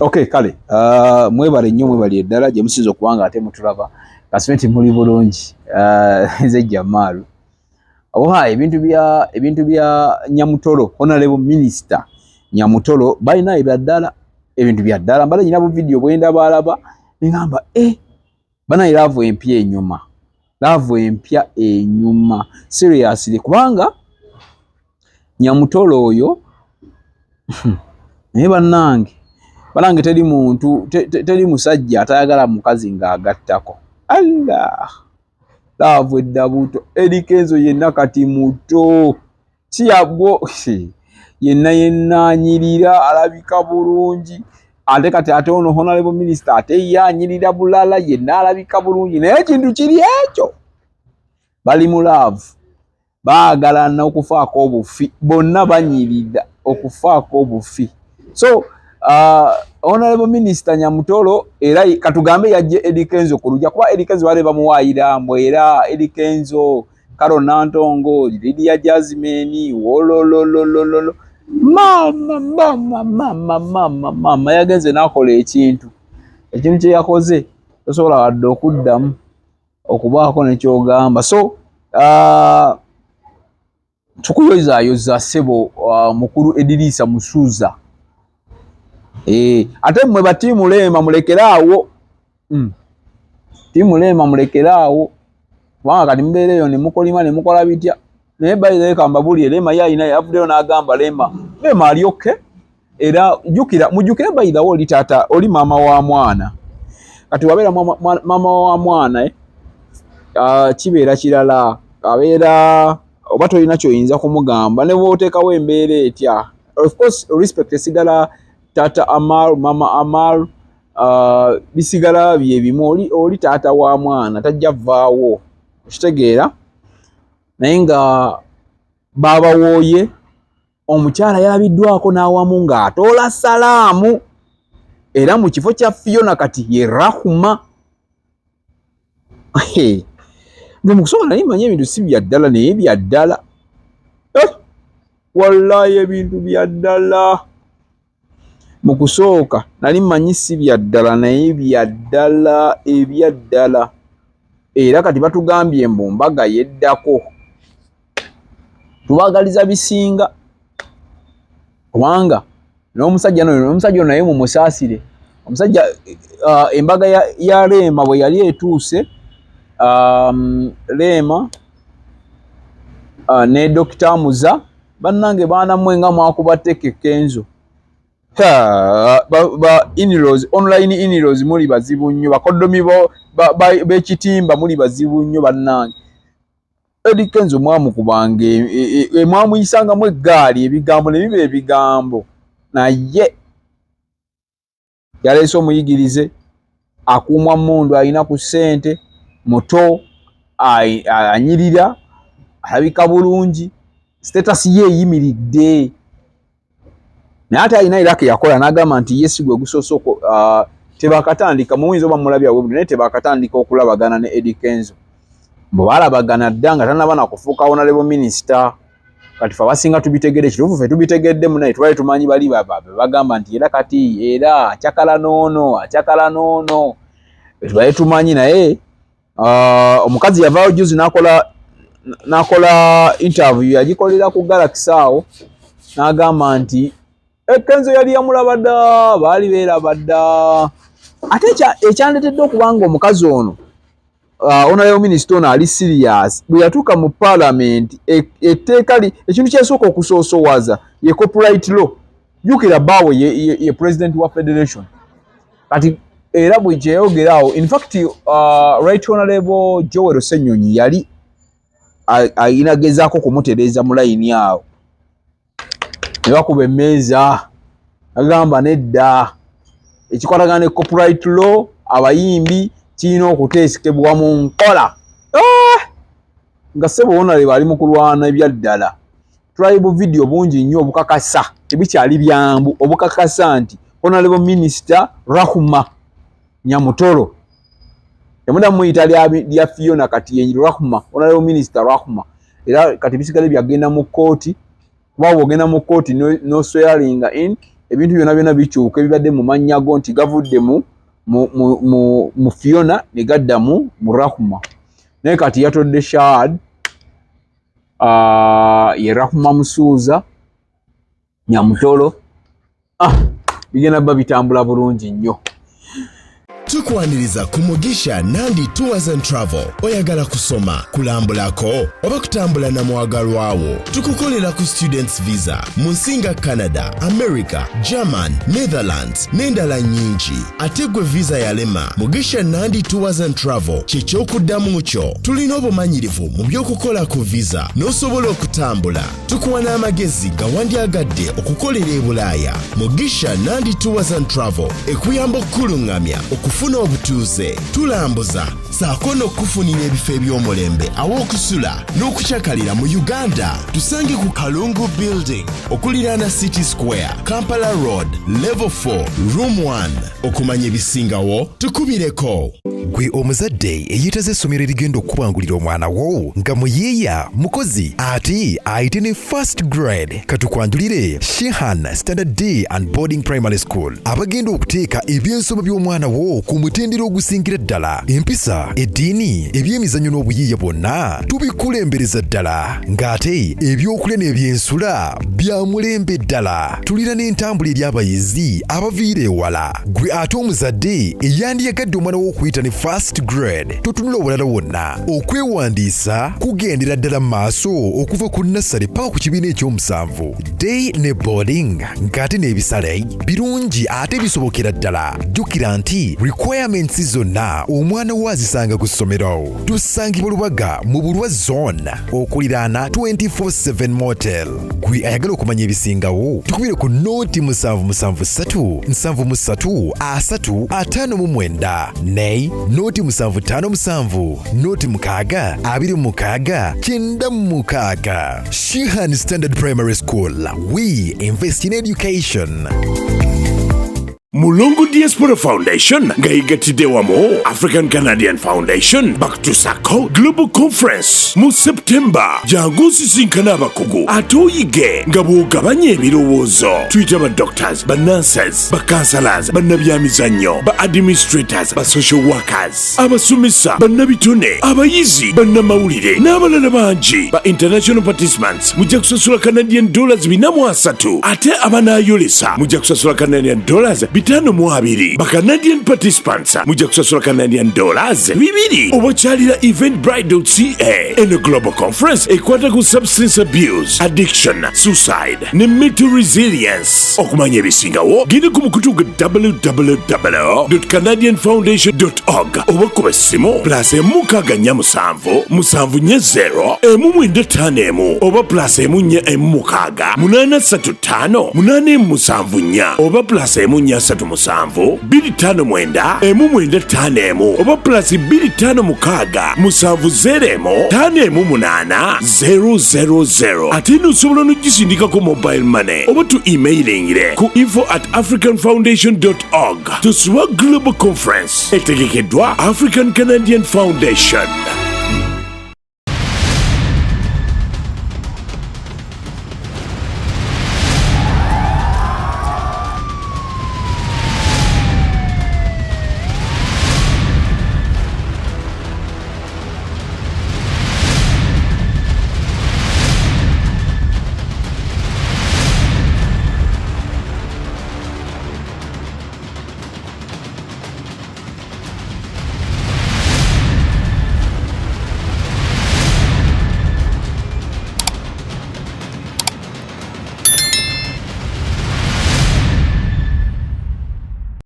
Okay, kale mwebale nnyo, mwebali eddala gye musinza okuba nga ate mutulaba. Kasibe nti muli bulungi. Nze Jamaalu. Oha, ebintu bya Nyamutolo, honorable minister Nyamutolo, balina ebya ddala, ebintu bya ddala. Mbadde nyina bu video bwenda balaba, nengamba, eh, bana, love empya enyuma, love empya enyuma seriously, kubanga Nyamutolo oyo naye bannange, banange, teri muntu teri musajja atayagala mukazi ng'agattako. Allah, love eddabuto. Eddy Kenzo yenna kati muto kiyabwo yenna yenna anyirira, alabika bulungi. Ate kati ate ono honorable minister ate ye anyirira bulala, yenna alabika bulungi, naye ekintu kiri ekyo, bali mu love, baagalana okufaako obufi, bonna banyirira okufaako obufi. So honorable minister Nyamutolo era katugambe yajje Eddy Kenzo ku lujja, kuba Eddy Kenzo bale bamuwaayira mbu era Eddy Kenzo, Carol Nantongo, Lydia Jasmine, wolololololo. Mama, mama, mama, mama, mama yagenze n'akola ekintu, ekintu kye yakoze tosobola wadde okuddamu okubaako nekyogamba. So tukuyozaayoza ssebo, mukulu Ediriisa Musuuza. Ate mmwe ba team Rema, mulekeraawo. Team Rema, mulekeraawo, kubanga kati mubeera eyo ne mukolima ne mukola bitya. Naye by kambabulire, Rema ye alina yavuddeyo n'agamba Rema, Rema ali okay. Era jjukira, mujjukire, by the way, oli taata, oli maama wa mwana. Kati wabeera maama wa mwana, eh, kibeera kirala, abeera oba tolina kyoyinza kumugamba ne bw'oteekawo embeera etya. Of course respect esigala, taata Amal, mama Amal, bisigala bye bimu. Oli taata wa mwana, tajja vaawo, okitegeera? Naye nga babawooye, omukyala yalabiddwako n'awamu ng'atoola salaamu, era mu kifo kya Fiona kati ye Rahuma. Nze mu kusooka nali manyi ebintu si bya ddala, naye bya ddala. Eh, wallahi ebintu bya ddala. Mu kusooka nali manyi si bya ddala, naye bya ddala, ebya ddala. Era kati batugambye mbu mbaga yeddako. Tubagaliza bisinga, kubanga n'omusajja noyo, n'omusajja ono naye mumusaasire. Omusajja, embaga ya Rema bwe yali etuuse, Rema ne Dokita Muza, bannange, baana mmwe nga mwakuba teke Kenzo. Ba in-laws, online in-laws, muli bazibu nnyo. Bakoddomi b'ekitimba muli bazibu nnyo bannange. Eddy Kenzo mwamukubanga, mwamuyisangamu eggaali, ebigambo ne biba ebigambo, naye yaleese omuyigirize akuumwa mundu, alina ku ssente, muto, anyirira, alabika bulungi, status ye eyimiridde. Naye ate alina era ke yakola n'agamba nti ye si gwe gusoose, tebakatandika, muyinza oba mulabya we, naye tebakatandika okulabagana ne Eddy Kenzo, bwe balabagana dda nga tanaba na kufuuka honorable minister. Kati fe abasinga tubitegedde kituufu, fe tubitegedde munaye, tubale tumanyi bali bagamba nti era kati era akyakala noono, akyakala noono, tubale tumanyi. Naye omukazi yavaayo juzi n'akola interview, yagikolera ku Galaxy awo, n'agamba nti Kenzo yali yamulaba dda, baali beeraba dda. Ate ekyandetedde okuba nga omukazi ono, honorable minister ono ali serious, bwe yatuuka mu parliament, etteeka ekintu kyasooka okusoosowaza ye copyright law. Jjukira bbaawe ye president wa federation. Kati era bwe kyeyogera awo, in fact, right honorable Joel Ssenyonyi yali ayina gezaako kumutereeza mu layini awo, ne bakuba emmeeza, agamba nedda, ekikwatagana ne copyright law abayimbi kirina okuteekebwa mu nkola. Ah! Nga ssebo honorable ali mu kulwana ebyaddala. Tulabye video bungi nnyo obukakasa, tebikyali byambu, obukakasa nti honorable minister Rahuma Nyamutolo, temuda muyita lya Fiona, kati ye Rahuma, honorable minister Rahuma. Era kati bisigale byagenda mu kkooti, kuba bw'ogenda mu kkooti no swearing in, Ebintu byonna byonna bikyuka ebibadde mu mannya go nti gavudde mu Fiona ne gadda mu Rahuma. Naye kati yatodde Shahad, ye Rahuma Musuuza Nyamutolo. Bigenda bba bitambula bulungi nnyo. Tukwaniriza ku Mugisha Nandi Tours and Travel. Oyagala kusoma, kulambulako oba kutambula na mwagalwawo? Tukukolera ku students visa mu nsi nga Canada, America, German, Netherlands n'endala nnyingi. Ate gwe visa yalema, Mugisha Nandi Tours and Travel kyekyokuddamu kyo. Tulina obumanyirivu mu by'okukola ku visa n'osobola okutambula. Tukuwa n'amagezi nga wandyagadde okukolera e Bulaaya. Mugisha Nandi Tours and Travel ekuyamba okukuluŋŋamya okufuna obutuuze. Tulambuza saako n'okufunira ebifo eby'omulembe aw'okusula n'okukyakalira mu Uganda. Tusange ku Kalungu Building okuliraana City Square, Kampala Road, Level 4, Room 1. Okumanya ebisingawo, tukubireko. Gwe omuzadde eyeetaza essomero erigenda okukubangulira omwana wo nga muyiiya, mukozi ate ayite ne first grade, katukwanjulire Shihan Standard Day and Boarding Primary School, abagenda okuteeka ebyensoma by'omwana wo ku mutendera ogusingira ddala. Empisa, eddiini, ebyemizannyo n'obuyiiya bwonna tubikulembereza ddala, ng'ate ebyokulya n'ebyensula bya mulembe ddala. Tulina n'entambula eri abayizi abaviira ewala. Gwe ate omuzadde eyandiyagadde omwana wo okuyita ne first grade, totunula obulala wonna. Okwewandiisa kugendera ddala mu maaso okuva ku nursery paka ku kibiina ekyomusanvu, day ne boarding, ng'ate n'ebisale birungi ate bisobokera ddala. Jjukira nti requirements zonna omwana wo azisanga ku ssomero. Tusangibwa Lubaga mu Bulwa Zone, okuliraana 24/7 Motel. Gwe ayagala okumanya ebisingawo, tukubire ku 077 73 30 59 ne 0757 06 26 96. Shihan Standard Primary School, we invest in education. Mulongo Diaspora Foundation nga yegattidde wamu African Canadian Foundation bakutusako Global Conference mu September. Jangu osisinkana abakugu ate oyige nga bw'ogabanya ebirowoozo. Tuyita ba doctors, ba nurses, ba counselors, bannabyamizannyo, ba administrators, ba social workers, abasomesa, bannabitone, abayizi, bannamawulire n'abalala bangi. Ba international participants mujja kusasula Canadian dollars 430, ate abanaayolesa mujja kusasula Canadian dollars 520. Ba Canadian participants mujja kusasula Canadian dollars 2 oba kyalira eventbrite.ca. Eno global conference ekwata ku substance abuse, addiction, suicide ne mental resilience. Okumanya ebisingawo, genda ku mukutu gwa www canadianfoundation org oba kuba essimu +1 647 740 195 oba +1 416 835 874 oba +1 437 259 1951 oba +256 701 518 000. Ate eno osobola n'ogisindikako mobile money oba tu emailingire ku info@africanfoundation org. Tosubwa Global Conference etegekeddwa African Canadian Foundation.